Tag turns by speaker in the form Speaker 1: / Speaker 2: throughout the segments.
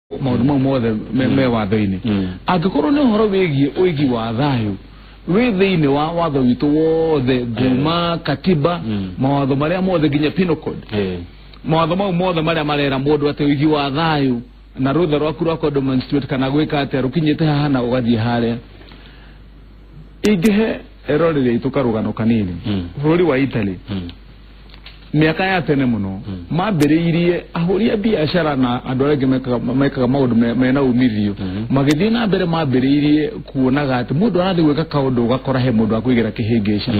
Speaker 1: Maũndũ mau mothe me watho-inĩ. Angĩkorwo nĩ ũhoro wĩgiĩ ũigi wa thayũ, wĩ thĩinĩ wa watho witũ wothe, kuma katiba, mawatho marĩa mothe nginya penal code, mawatho mau mothe marĩa marera mũndũ atĩ ũigi wa thayũ na rũtha rwaku rwa kũ demonstrate kana gwĩka atĩa rũkinyĩte haha na ũgathiĩ harĩa. Ingĩhe eroreri aitũ karũgano kanini. Bũrũri wa Italy, mĩaka ya tene mũno, mambĩrĩirie ahũri a biacara na andũ arĩa angĩ mekaga maũndũ mena umithio, magĩthiĩ na mbere, mambĩrĩirie kuonaga atĩ mũndũ arathiĩ gwĩka kaũndũ, ũgakora he mũndũ akũigĩra kĩhĩngĩca.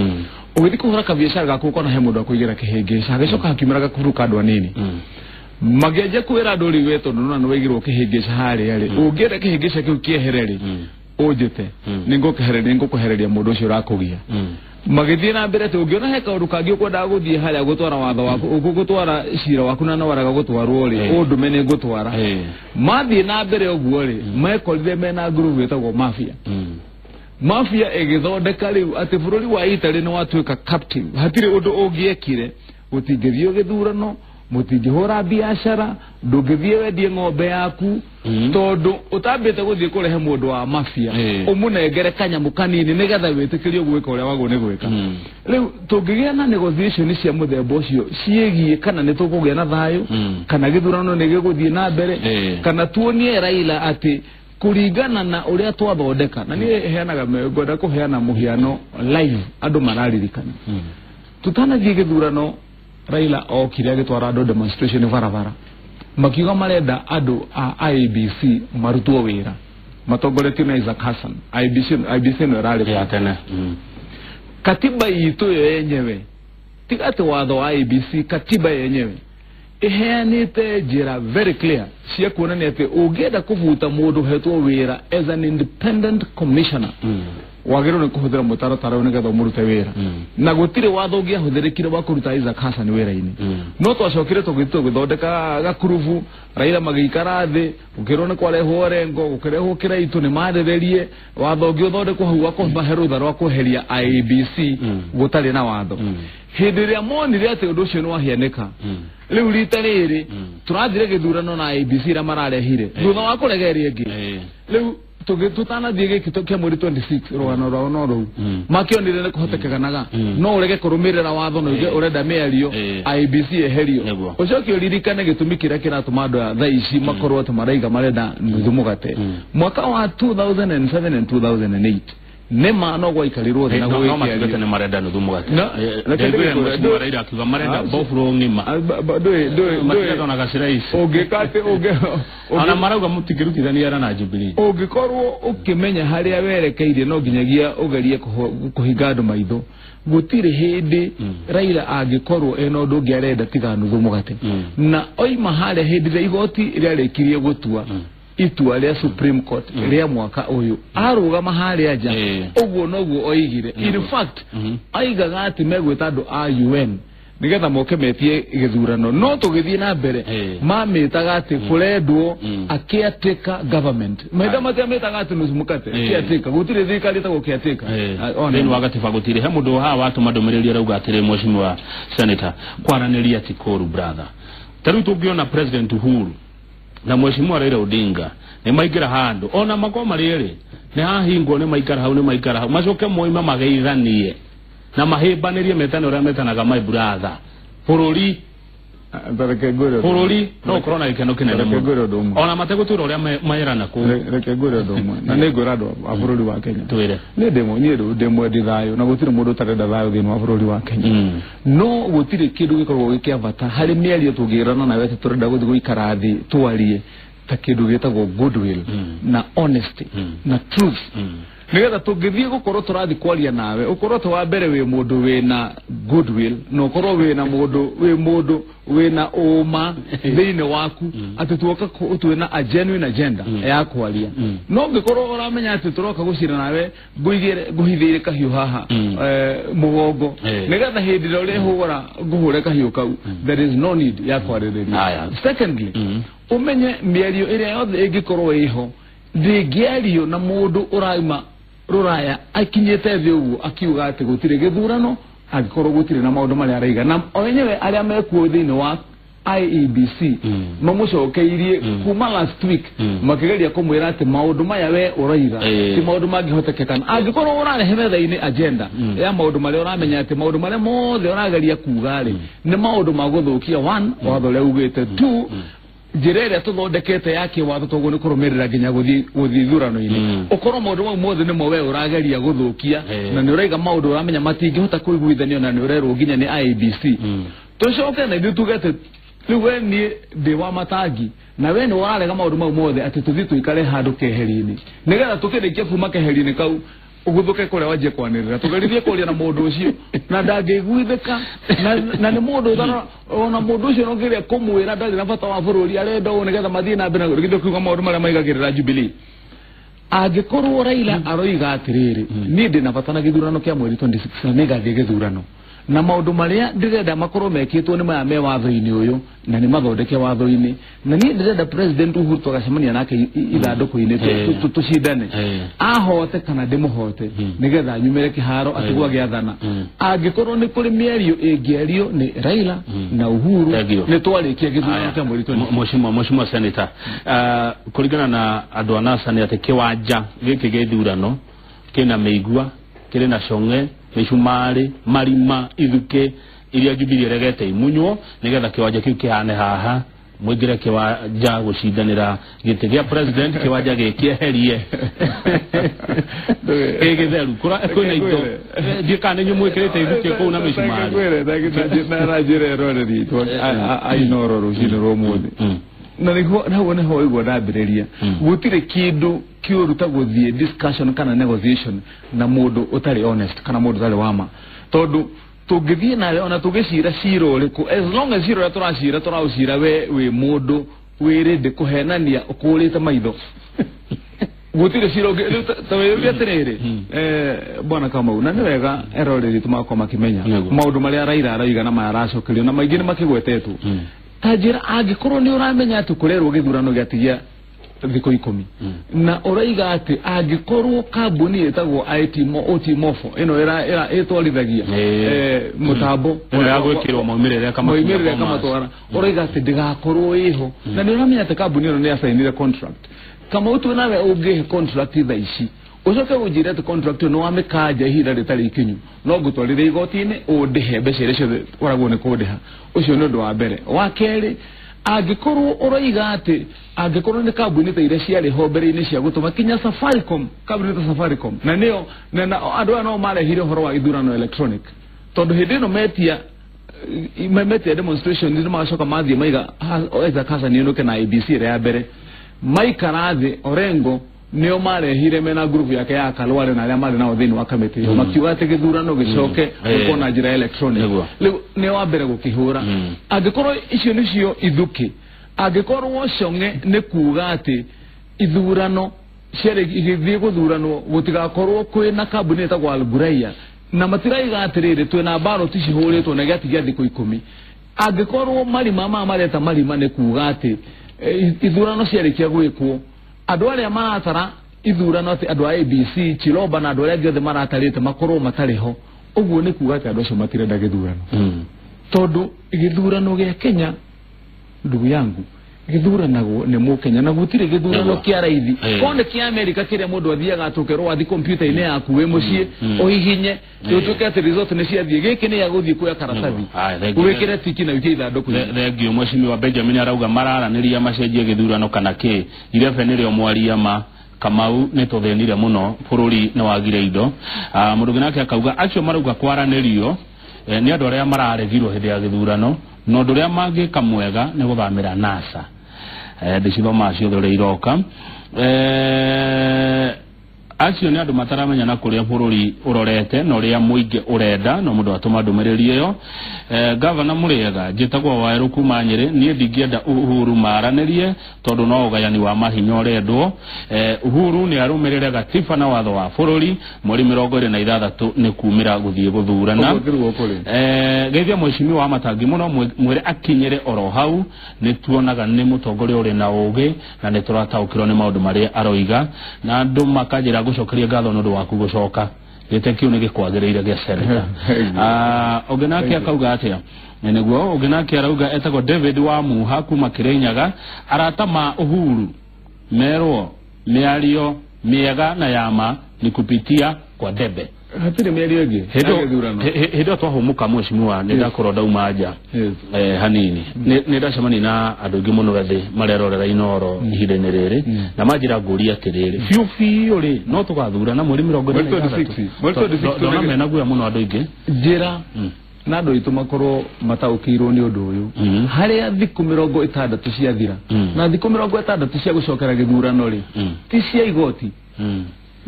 Speaker 1: Ũgĩthiĩ kũhũra kabiacara gaku, ũkona he mũndũ akũigĩra kĩhĩngĩca. Hagĩcoka hakiumĩra gakuru ka andũ anini, makĩanjia kwĩra andũ, rĩu we tondũ nona nĩ waigĩrwo kĩhĩngĩca harĩa rĩ, ũngĩenda kĩhĩngĩca kĩu kĩehere rĩ, ũnjĩte, nĩ ngũkwehereria mũndũ ũcio ũrakũgia. Magĩthiĩ na mbere atĩ ũngĩona he kaũndũ kangĩ ũkwendaga gũthiĩ harĩa gũtwara watho waku, gũtwara cira waku na no waraga gũtwarwo rĩ, ũndũme, nĩ ngũtwara. Mathiĩ na mbere ũguo rĩ, mekorire mena ngurubu ĩtagwo mafia. Mafia ĩgĩthondeka rĩu atĩ bũrũri wa Italy nĩ watuĩka captive, hatirĩ ũndũ ũngĩekire, gũtingĩthiĩ gĩthurano, mũtingĩhũra biacara, ndũngĩthiĩ wendie ng'ombe yaku, tondũ ũtambĩte gũthiĩ kũrehe mũndũ wa mafia, ũmũnengere kanyamũ kanini nĩgetha wĩtĩkĩrio gwĩka ũrĩa wagwo nĩ gwĩka. Rĩu tũngĩgĩa na negotiation cia mũthemba ũcio ciĩgiĩ kana nĩ tũkũgĩa na thayũ, kana gĩthurano nĩ gĩgũthiĩ na mbere, kana tuonie Raila atĩ kũringana na ũrĩa twathondeka, na niĩ heanaga, ngwenda kũheana mũhiano live andũ mararirikana. Tutanathiĩ gĩthurano, Raila okire agĩtwara andũ demonstration barabara, makiuga marenda andũ a IEBC marutwo wĩra matongoretio na Isaac Hassan. IEBC, IEBC ĩno ĩrarĩ
Speaker 2: ya tene.
Speaker 1: Katiba itũ yo yenyewe, tiga atĩ watho wa IEBC, katiba yenyewe iheanĩte njĩra very clear cia kuonania atĩ ũngĩenda kũbuta mũndũ ũhetwo wĩra as an independent commissioner, wagĩrĩirwo nĩ kũhũthĩra mũtaratara ũyũ nĩgetha ũmũrute wĩra. Na gũtirĩ watho ũngĩahũthĩrĩkire wa kũruta Isaac Hassan wĩra-inĩ. No twacokire tũgĩthiĩ tũgĩthondeka gakurubu, Raila magĩikara thĩ, gũkĩrwo nĩ kwarehwo Orengo, gũkĩrehwo Kĩraitũ, nĩ marĩrĩrie watho ũngĩ ũthondekwo hau wa kũmahe rũtha rwa kweheria IEBC gũtarĩ na watho. Hĩndĩ ĩrĩa monire atĩ ũndũ ũcio nĩ wahianĩka, rĩu rita rĩrĩ tũrathire gĩthurano na IEBC ĩrĩa mararehire thutha wa kũrega ĩrĩa ĩngĩ. Rĩu tũtanathiĩ gĩkĩ kĩa mweri 26, rũgano rwao no rũu makĩonire nĩ kũhotekekanaga no ũrege kũrũmĩrĩra watho na uge ũrenda mĩario, IEBC eherio. Ũcoke ũririkane gĩtũmi kĩrĩa kĩratũma andũ aya thaa ici makorwo atĩ maraiga marenda nuthu mũgate. Mwaka wa 2007 and 2008 nĩma no gwaikarirwo thĩ na
Speaker 2: No
Speaker 1: gũgĩkĩario.
Speaker 2: Matugĩte nĩ marenda nuthu mũgate.
Speaker 1: Reke
Speaker 2: Ndaiguire
Speaker 1: ndĩgĩkwĩre,
Speaker 2: mheshimiwa Raila akiuga marenda
Speaker 1: Ah,
Speaker 2: bofuro ng'ima.
Speaker 1: Ah, ndũĩ
Speaker 2: Matirenda ona gaciraici.
Speaker 1: Ũngĩka atĩ
Speaker 2: Ona marauga mũtingĩrutithania ara na Jubilee.
Speaker 1: Ũngĩkorwo ũkĩmenya harĩa werekeirie, no nginyagia ũgerie kũhinga andũ maitho. Gũtirĩ hĩndĩ Raila angĩkorwo ena ũndũ ũngĩ arenda tiga nuthu mũgate. Na oima harĩa, hĩndĩ ĩrĩa igoti rĩarĩkirie gũtua itua rĩa Supreme Court rĩa mwaka ũyũ, arũgama harĩa nja, ũguo noguo oigire. In fact, aigaga atĩ megwĩta andũ a UN nigetha moke metie gĩthurano, no tũgĩthiĩ na mbere mamĩtaga atĩ kũrendwo a caretaker government. Mahinda matiamĩtaga atĩ nusu mkate. Caretaker, gũtirĩ thirikari ĩtagwo caretaker. Ah, ona.
Speaker 2: Thĩinĩ wa gatiba gũtirĩ. He mũndũ haha watũma ndũmĩrĩri, arauga atĩrĩ, mheshimiwa senator, kwaranĩria ti kũru brother. Ta rĩu tũngĩona President Uhuru na mheshimiwa Raila Odinga nĩ maingĩra handũ, ona makorwo marĩ erĩ, nĩ hahingwo, nĩ maikara hau, nĩ maikara hau, macoke moima mageithanie na mahĩmbanĩrie, metane ũrĩa metanaga, my brother, bũrũri
Speaker 1: Reke ngwĩre ũndũ.
Speaker 2: Bũrũri no ũkorwo na gĩkeno kĩnene
Speaker 1: Reke
Speaker 2: mũno.
Speaker 1: ngwĩre ũndũ ũmwe.
Speaker 2: Ona mategũtwĩra ũrĩa merana kũu.
Speaker 1: Reke ngwĩre ũndũ ũmwe, na nĩ ngwĩra andũ a bũrũri wa Kenya.
Speaker 2: Twĩre.
Speaker 1: Niĩ niĩ ndĩ mwendi thayũ, na gũtirĩ mũndũ ũtarenda thayũ thĩinĩ wa bũrũri wa Kenya. No gũtirĩ kĩndũ gĩkoragwo gĩ kĩa bata harĩ mĩario tũngĩrana nawe atĩ tũrenda gũthiĩ gũikara thĩ twarie ta kĩndũ gĩtagwo goodwill na honesty na truth, nigetha tũngĩthiĩ gũkorwo tũrathiĩ kwaria nawe, ũkorwo atĩ wa mbere wĩ mũndũ wĩna goodwill, na ũkorwo wĩna mũndũ wĩ mũndũ wĩna ũma thĩinĩ waku, atĩ tuoka twĩna a genuine agenda ya kwaria. No ũngĩkorwo ũramenya atĩ tũroka gũcira nawe, ngũigĩre ngũhithĩire kahiũ haha mũgongo, nĩgetha hĩndĩ ĩrĩa ũrĩhũra ngũhũre kahiũ kau, there is no need ya kwarĩrĩria.
Speaker 2: Aya.
Speaker 1: Secondly, ũmenye mĩario ĩrĩa yothe ĩngĩkorwo ĩho ndĩngĩario na mũndũ ũrauma rũraya akinyĩte thĩ ũguo akiuga atĩ gũtirĩ gĩthurano angĩkorwo gũtirĩ na maũndũ marĩa araiga, na o enyewe arĩa mekuo thĩinĩ wa IEBC mamũcokeirie kuma last week makĩgeria kũmwĩra atĩ maũndũ maya we ũroiga ti maũndũ mangĩhotekekana. Angĩkorwo ũrarehe metha-inĩ agenda ya maũndũ marĩa ũramenya atĩ maũndũ marĩa mothe ũrageria kuga rĩ nĩ maũndũ ma gũthũkia one watho ũrĩa ugĩte, two njĩra ĩrĩa tũthondekete ya kĩwatho toguo nĩ kũrũmĩrĩra nginya gũthiĩ ithurano-inĩ, ũkorwo maũndũ mau mothe nĩmo we ũrageria gũthũkia na nĩ ũraiga maũndũ ũramenya matingĩhota kũiguithanio na nĩ ũrerwo nginya nĩ IEBC. Tũcoke na ithuĩ tuge atĩ rĩu we niĩ ndĩ wa matangi na we nĩ ũrarega maũndũ mau mothe atĩ tũthiĩ tũikare handũ keheri-inĩ nĩgetha tũkĩrĩkia kuma keheri-inĩ kau ũguthũke kũrĩa wanjie kwanĩrĩra tũgerithie kũria na mũndũ ũcio na ndangĩiguithĩka na nĩ mũndũ ũtara ona mũndũ ũcio nongĩrĩa kũmwĩra ndarĩ na bata wa bũrũri arenda ũũ nĩgetha mathiĩ na mbere na githĩ kiuga maũndũ marĩa maigagĩrĩra Jubilee. Angĩkorwo Raila aroiga atĩrĩrĩ niĩ ndĩ na bata na gĩthurano kĩa mweri 26 na nĩngathiĩ gĩthurano na maũndũ marĩa ndĩrenda makorwo mekĩtwo nĩ maya me watho-inĩ ũyũ na nĩ mathondeke watho-inĩ na niĩ ndĩrenda President Uhuru tũgacemania nake ithandũkũ-inĩ tũcindane ahote kana ndĩmũhote nĩgetha nyumĩre kĩharo atigwo agĩathana. Angĩkorwo nĩ kũrĩ mĩario ĩngĩario nĩ Raila na Uhuru nĩ twarĩkia gĩthurano kĩa mweri 26.
Speaker 2: Mheshimiwa Senator, kũringana na andũ a NASA nĩ atĩ kĩwanja gĩkĩ gĩthurano kĩna mĩigua, kĩrĩ na cong'e, mĩcumarĩ, marima, ithukĩ iria Jubilee ĩregete imunywo nĩgetha kĩwanja kĩu kĩhane haha mũingĩre kĩwanja gũcindanĩra gĩtĩ gĩa president, kĩwanja gĩkĩeherie gĩ gĩtheru. Kwĩna indo ndiĩ kana nĩ inyuĩ mwĩkĩrĩte ithukĩ kũu na mĩcumarĩ.
Speaker 1: Na njĩra ĩroreri ainoro rũcinĩ rwa ũmũthĩ na nĩguo hau nĩho waigua ndambĩrĩria gũtirĩ kĩndũ kĩũru ta gũthiĩ discussion kana negotiation na mũndũ ũtarĩ honest kana mũndũ ũtarĩ wa ma, tondũ tũngĩthiĩ nawe ona tũgĩcira cira ũrĩkũ, as long as cira ũrĩa tũracira tũraũcira we wĩ mũndũ wĩrĩndĩ kũhenania ũkũrĩte maitho gũtirĩ cira ũngĩ. Rĩu ta wĩyũrie atĩrĩrĩ bwana Kamau, na nĩ wega eroreri tũmakorwo makĩmenya maũndũ marĩa Raila arauga na maya aracokerio na maingĩ nĩ makĩgwetetwo. Ta njĩra angĩkorwo nĩ ũramenya atĩ kũrerwo gĩthurano gĩatigia thikũ 10 na ũraiga atĩ angĩkorwo kambuni ĩtagwo OT Mofo ĩno ĩtwarithagia mũtambo
Speaker 2: ĩno ya gwĩkĩrwo maumĩrĩra
Speaker 1: ĩkamatwara, ũraiga atĩ ndĩgakorwo ĩho na nĩ ũramenya atĩ kambuni ĩno nĩ yacainire contract. Kamau tu nawe ũngĩhe contract thaa ici ũcoke ũnjĩre atĩ contract ĩyo nĩ wamĩkanja ihinda rĩtarĩ ikinyu no ngũtwarĩre igoti-inĩ ũndĩhe mbeca iria ciothe ũragwo nĩ kũndĩha. Ũcio nĩ ũndũ wa mbere. Wa kerĩ, angĩkorwo ũroiga atĩ angĩkorwo nĩ kambuni ta iria ciarĩ ho mbere-inĩ cia gũtũma kinya Safaricom, kambuni ta Safaricom na nĩyo na andũ aya no marehire ũhoro wa ithurano electronic, tondũ hĩndĩ ĩno metia demonstration nĩ magacoka mathiĩ maiga Isaac Hassan Yunuke na IEBC ĩrĩa ya mbere maikara thĩ Orengo nĩo marehire mena group yake ya Kalwale na arĩa marĩ nao thĩinĩ wa kamĩtĩ ĩyo makiuga atĩ gĩthurano gĩcoke gũkorwo na njĩra electronic. Rĩu nĩo wa mbere gũkĩhũra. Angĩkorwo icio nĩcio ithukĩ, angĩkorwo cong'e nĩ kuga atĩ ithurano ciarĩ igĩthiĩ gũthuranwo gũtigakorwo kwĩna kambuni ĩtagwo Al-Ghurair na matiraiga atĩrĩrĩ twĩna ballot cihũrĩtwo na gĩatigia thikũ 10. Angĩkorwo marima maya mareta marima nĩ kuga atĩ ithurano ciarĩkia gwĩkwo andũ arĩa maratara ithurano atĩ andũ a ABC Chiloba na andũ arĩa angĩ othe maratarĩte makorwo matarĩ ho, ũguo nĩ kuga atĩ andũ acio matirenda gĩthurano. Tondũ gĩthurano gĩa Kenya ndugu yangu gĩthuranagwo nĩ mũkenya na gũtirĩ gĩthurano kĩa raithi. Korwo nĩ kĩa Amerika kĩrĩa mũndũ athiaga atũkerwo wathiĩ kompiuta-inĩ yaku wĩ mũciĩ ũhihinye ũtuĩke atĩ result nĩ ciathiĩ, gĩkĩ nĩ ya gũthiĩ kuoya karatathi wĩkĩre tiki na wĩkie ithandũkũ-inĩ.
Speaker 2: Thengiũ Mheshimiwa Benjamin arauga mararanĩria macenjie gĩthurano kana kĩ irebe nĩrĩo mwaria ma Kamau nĩ tũthĩnire mũno bũrũri nĩ wagire indo. Mũndũ ũngĩ nake akauga acio marauga kwaranĩrio nĩ andũ arĩa mararegirwo hĩndĩ ya gĩthurano na ũndũ ũrĩa mangĩka mwega nĩ gũthamĩra NASA. Ndĩcithoma ciothe ũrĩa iroka. Acio nĩ andũ mataramenya na kũrĩa bũrũri ũrorete na ũrĩa mũingĩ ũrenda no mũndũ atũma ndũmĩrĩri ĩyo. Gavana Mũrĩega, njĩtagwo Waerũ kuma Nyĩrĩ, niĩ ndingĩenda Uhuru maranĩrie tondũ no ũgayani wa mahinya ũrendwo. Uhuru nĩ arũmĩrĩre gatiba na watho wa bũrũri mweri 26 nĩ kumĩra gũthiĩ gũthurana. Geithia mheshimiwa wa Matangi mũno, mwĩre akinyĩre oro hau, nĩ tuonaga nĩ mũtongoria ũrĩ na ũgĩ na nĩ tũrataũkĩrwo nĩ maũndũ marĩa aroiga na andũ makanjĩra gũcokeria ngatho nĩ ũndũ waku gũcoka. Gĩtĩ kĩu nĩ gĩkwagĩrĩire gĩa senator. Ũngĩ nake akauga atĩa? Nĩguo ũngĩ nake arauga etagwo David wa Muha kuma Kirinyaga, arata ma Uhuru merwo mĩario mĩega na yama ni kupitia kwa debe.
Speaker 1: Hatirĩ mĩario ĩngĩ.
Speaker 2: Hĩndĩ ĩyo twahũmũka mheshimiwa nĩ ndakorwo ndauma nja hanini, nĩ ndacemania na andũ aingĩ mũno ethĩ marerorera Inooro ihinda-inĩ rĩrĩ, na manjĩra ngũria atĩrĩrĩ, biũ biũ rĩ, no tũgathurana mweri 46? Ndona mena guoya mũno andũ aingĩ.
Speaker 1: Njĩra na andũ aitũ makorwo mataũkĩirwo nĩ ũndũ ũyũ, harĩa thikũ 60 ciathira, na thikũ 60 cia gũcokera gĩthurano rĩ, ti cia igoti,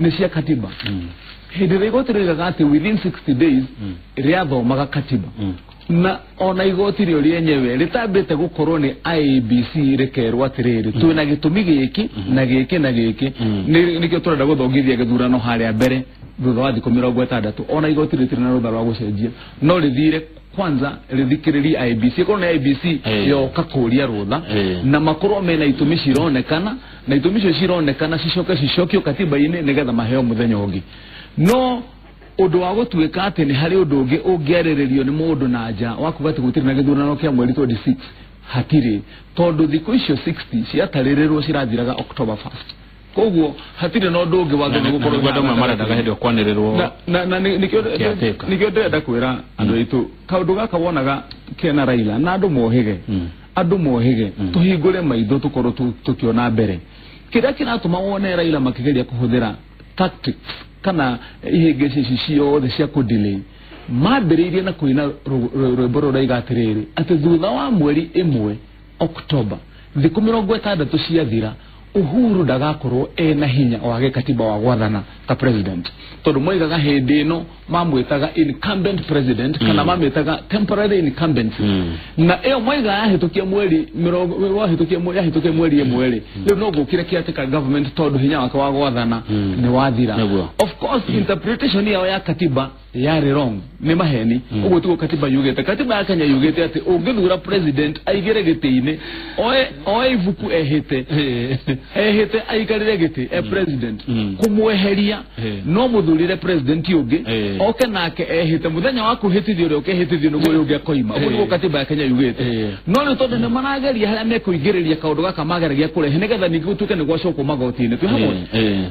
Speaker 1: nĩ cia katiba. Hĩndĩ ĩrĩa igoti rĩoigaga atĩ within 60 days rĩathomaga katiba, na ona igoti rĩo rĩenyewe rĩtambĩte gũkorwo nĩ IEBC rĩkerwo atĩrĩrĩ, twĩna gĩtũmi gĩkĩ na gĩkĩ na gĩkĩ, nĩkĩo tũrenda gũthongithia gĩthurano harĩa mbere thutha wa thikũ 60. Ona igoti rĩtirĩ na rũtha rwa gũcenjia, no rĩthire kwanza rĩthikĩrĩrie IEBC, ĩkorwo nĩ IEBC yoka kũria rũtha, na makorwo mena itũmi cironekana, na itũmi icio cironekana cicoke cicokio katiba-inĩ nĩgetha maheo mũthenya ũngĩ. No ũndũ wa gũtuĩka atĩ nĩ harĩ ũndũ ũngĩ ũngĩarĩrĩrio nĩ mũndũ na nja wa kuga atĩ gũtirĩ na gĩthurano kĩa mweri 26, hatirĩ, tondũ thikũ icio 60 ciatarĩrĩrwo cirathiraga October 1st. Koguo hatirĩ na ũndũ ũngĩ wagĩrĩirwo gũkorwo
Speaker 2: andũ amwe marendaga hĩndĩ ĩyo kwanĩrĩrwo.
Speaker 1: Na nĩkĩo ndĩrenda kwĩra andũ aitũ, kaũndũ gaka wonaga kena Raila na andũ mohĩge, andũ mohĩge, tũhingũre maitho tũkorwo tũkĩona mbere. Kĩrĩa kĩratũma wone Raila makĩgeria kũhũthĩra tactics kana ihĩngĩca ici ciothe cia kũdelay, mambĩrĩirie na kũina rwĩmbo rũraiga atĩrĩrĩ, atĩ thutha wa mweri 1 October, thikũ 60 ciathira, Uhuru ndagakorwo ena hinya wa gĩkatiba wa gwathana ta president, tondũ moigaga hĩndĩ ĩno mamwĩtaga incumbent president, kana mamwĩtaga temporary incumbency, na ĩyo moigaga yahĩtũkia mweri yahĩtũkia mweri 1 rĩ, rĩu no gũkire caretaker government tondũ hinya wake wa gwathana nĩ wathira. Of course interpretation yao ya katiba yarĩ wrong, nĩ maheni. Ũguo tiguo katiba yugĩte. Katiba ya Kenya yugĩte atĩ ũngĩthura president aigĩre gĩtĩ-inĩ, oe ibuku ehĩte, ehĩte aikarĩre gĩtĩ e president, kũmweheria no mũthurire president ũngĩ oke nake ehĩte, mũthenya wa kwĩhĩtithio ũrĩa ũkehĩtithio nĩguo ũyũ ũngĩ akoima. Ũguo nĩguo katiba ya Kenya yugĩte. No rĩu tondũ nĩ marageria harĩa mekũingĩrĩria kaũndũ gaka mageragia kũrehe nĩgetha ningĩ gũtuĩke nĩ gwacokwo magoti-inĩ, twĩ hamwe,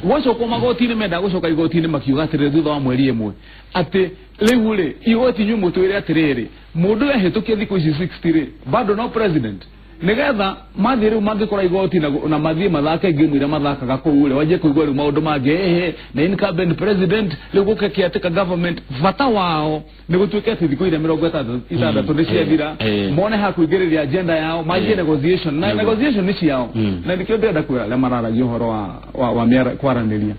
Speaker 1: gwacokwo magoti-inĩ, mendaga gũcoka igoti-inĩ makiuga atĩrĩrĩ thutha wa mweri 1 atĩ rĩu rĩ, igoti inyuĩ mũtwĩre atĩrĩrĩ, mũndũ ehĩtũkia thikũ ici 60 rĩ, bado no president, nĩgetha mathiĩ rĩu mangĩkora igoti na mathiĩ mathake ngĩmu iria mathakaga kũu rĩ, wanjie kũigua rĩu maũndũ mangĩ, ehe, na incumbent president rĩu gũke caretaker government. Bata wao nĩ gũtuĩke atĩ thikũ iria 66 nĩ ciathira, mone ha kũingĩrĩria agenda yao, manjie negotiation, na negotiation nĩ ciao. Na nĩkĩo ndĩrenda kwĩra arĩa mararagia ũhoro wa kwaranĩria,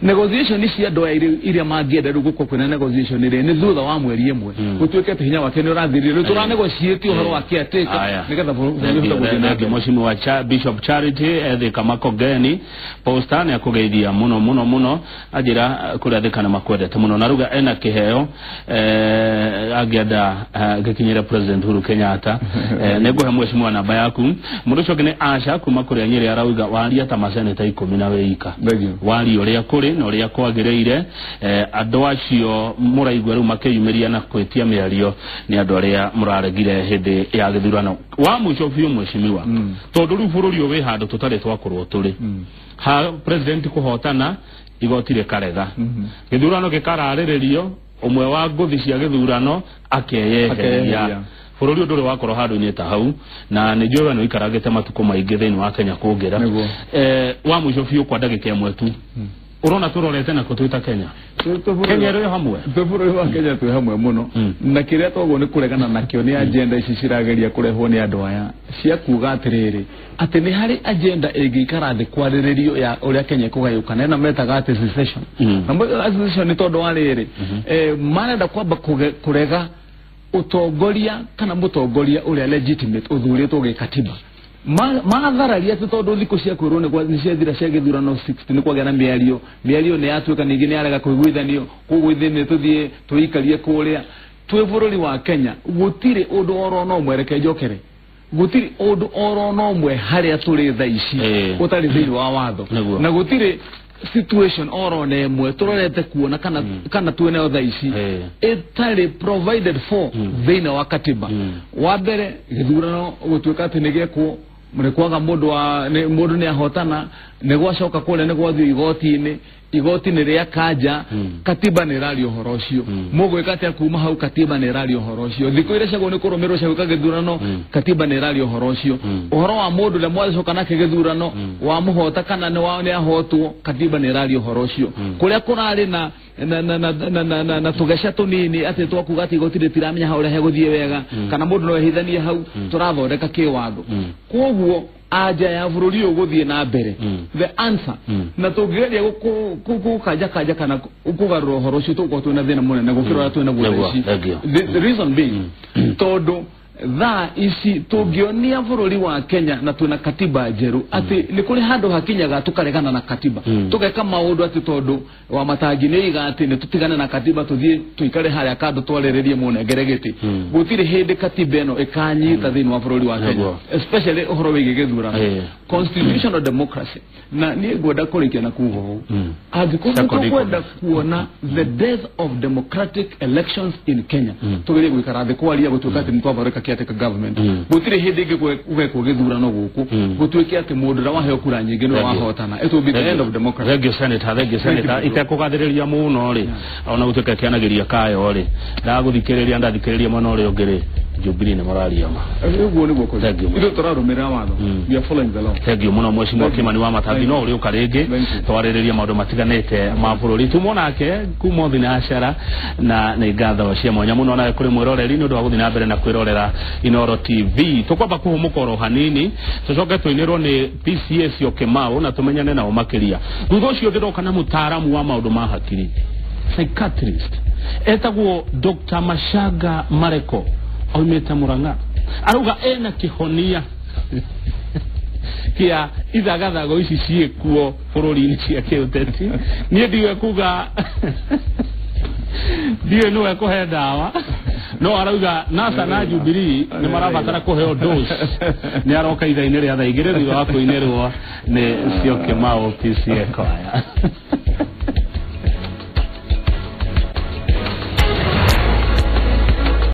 Speaker 1: negotiation nĩ cia andũ aya iria mangĩenda rĩu gũkorwo kwĩna negotiation rĩ, nĩ thutha wa mweri 1 gũtuĩke atĩ hinya wake nĩ ũrathirire, rĩu tũranegotiate ũhoro wa caretaker nĩgetha bũrũri.
Speaker 2: Mheshimiwa Bishop Charity Ethika Makongeni Posta nĩ akũgeithia mũno mũno mũno, anjĩra kũrĩa Thika nĩ makwendete mũno, na ruga ena kĩheo angĩenda gĩkinyĩre President Uhuru Kenyatta. Nĩngũhe mheshimiwa namba yaku. Mũndũ ũcio ũngĩ nĩ Asha kuma kũrĩa Nyĩrĩ, arauga waria ta maseneta 10 na wĩika, waria ũrĩa kũrĩ na ũrĩa kwagĩrĩire. Andũ acio mũraigua rĩu makĩyumĩria na kwĩtia mĩario nĩ andũ arĩa mũraregire hĩndĩ ya gĩthurano. Wa mũico biũ mheshimiwa, tondũ rĩu bũrũri ũyũ wĩ handũ tũtarĩ twakorwo tũrĩ, ha president kũhotana igoti rĩkarega, gĩthurano gĩkararĩrĩrio, ũmwe wa ngũthi cia gĩthurano akeyeheria. Bũrũri ũyũ ndũrĩ wakorwo handũ-inĩ ta hau, na nĩ njũĩ we nĩ ũikarangĩte matukũ maingĩ thĩinĩ wa Kenya kũngĩra. Wa mũico biũ kwa ndagĩka 1 tu, urona turorete na twita Kenya. Kenya ĩrĩ hamwe,
Speaker 1: bũrũri wa Kenya twĩ hamwe mũno, na kĩrĩa twaguo nĩ kũregana nakĩo nĩ agenda ici cirageria kũrehwo nĩ andũ aya cia kuga atĩrĩrĩ, atĩ nĩ harĩ agenda ĩngĩikara thĩ kwarĩrĩrio ya ũrĩa Kenya ĩkũgayũkana, ĩno metaga atĩ secession. Na moigaga secession nĩ tondũ wa rĩrĩ, marenda kwamba kũrega ũtongoria kana mũtongoria ũrĩa legitimate ũthurĩtwo gĩkatiba. Mathararia atĩ tondũ thikũ cia kwĩrwo nĩ ciathira cia gĩthurano 60 nĩ kwagĩa na mĩario, mĩario nĩ yatuĩka ningĩ nĩ yarega kũiguithanio, koguo ithuĩ nĩ tũthiĩ tũikarie kũrĩa. Twĩ bũrũri wa Kenya gũtirĩ ũndũ oro na ũmwe, reke njokere, gũtirĩ ũndũ oro na ũmwe harĩa tũrĩ thaa ici ũtarĩ thĩinĩ wa watho, na gũtirĩ situation oro na ĩmwe tũrorete kuona kana kana twĩnayo thaa ici ĩtarĩ provided for thĩinĩ wa katiba. Wa mbere gĩthurano gũtuĩka atĩ nĩ gĩekwo nĩ kwaga mũndũ wa mũndũ nĩ ahotana nĩ gwacoka kũrĩa nĩ gwathiĩ igoti-inĩ igoti nĩ rĩa kanja katiba nĩ ĩraria ũhoro ũcio mũgwĩka atĩa kuma hau katiba nĩ ĩraria ũhoro ũcio thikũ iria ciagwo nĩ kũrũmĩrĩrwo cia gwĩka gĩthurano katiba nĩ ĩraria ũhoro ũcio ũhoro wa mũndũ ũrĩa mwacoka nake gĩthurano wamũhota kana nĩ ahotwo katiba nĩ ĩraria ũhoro ũcio kũrĩa kũrarĩ na na na na na na na na tũgeca tũnini atĩ twakuga atĩ igoti rĩtiramenya hau ũrĩa hegũthiĩ wega kana mũndũ no ehithanie hau tũrathondeka kĩwatho koguo anja ya bũrũri ũyũ gũthiĩ na mbere the answer na tũngĩgeria gũkanja kanja kana kũgarũra ũhoro ũcio tũgũkorwo twĩna thĩna mũnene gũkĩra ũrĩa twĩna guo thaa ici. The reason being tondũ thaa ici tũngĩonia bũrũri wa Kenya na twĩna katiba njerũ atĩ nĩ kũrĩ handũ hakinyaga tũkaregana na katiba tũgeka maũndũ atĩ tondũ wa matangi nĩ oiga atĩ nĩ tũtigane na katiba tũthiĩ tũikare harĩa kando twarĩrĩrie mũnengere gĩtĩ gũtirĩ hĩndĩ katiba ĩno ĩkanyita thĩinĩ wa bũrũri wa Kenya especially ũhoro wĩgiĩ gĩthurano constitutional democracy na niĩ ngwenda kũrĩkia na kuga ũũ angĩkorwo tũkwenda kuona the death of democratic elections in Kenya tũgerie gũikara thĩ kwaria gũtuĩka atĩ nĩ twathondeka caretaker government gũtirĩ hĩndĩ ĩngĩ gũgekwo gĩthurano gũkũ gũtuĩke atĩ mũndũ ũrĩa waheo kura nyingĩ nĩwe wahotana. It will be the end of democracy.
Speaker 2: Thank you senator, thank you senator. Itekũgathĩrĩria mũno rĩ ona gũtuĩka kĩanagĩria kayo rĩ ndagũthikĩrĩria ndathikĩrĩria mwena ũrĩa ũngĩ rĩ Jubilee nĩ mararia ma
Speaker 1: ũguo nĩguo kũrĩ ithuĩ tũrarũmĩrĩra watho. We are following the law.
Speaker 2: Thank you mũno mheshimiwa Kimani wa Matangi no ũrĩũka rĩngĩ twarĩrĩria maũndũ matiganĩte ma bũrũri tumwo nake kuma thinacara na nĩ ngatho cia mwanya mũno nawe kũrĩ mwĩroreri nĩ ũndũ wa gũthiĩ na mbere na kwĩrorera Inooro TV. Tũkwamba kũhũmũka oro hanini tũcoke tũinĩrwo nĩ PCA Syokimau na tũmenyane nao makĩria. Thutha ũcio ndĩroka na mũtaaramu wa maũndũ ma hakiri psychiatrist etagwo Dr. Mashaga Mareko aumĩte Murang'a arauga ena kĩhonia kĩa ithagathago ici ciĩkuo bũrũri-inĩ cia kĩũteti. Niĩ ndiũĩ kuga ndiũĩ nĩwe kũhe ndawa no arauga NASA na Jubilee nĩ marabatara kũheo dose. Nĩ aroka ithaa-inĩ rĩa thaa 2 thutha wa kũinĩrwo nĩ Syokimau PCA Choir.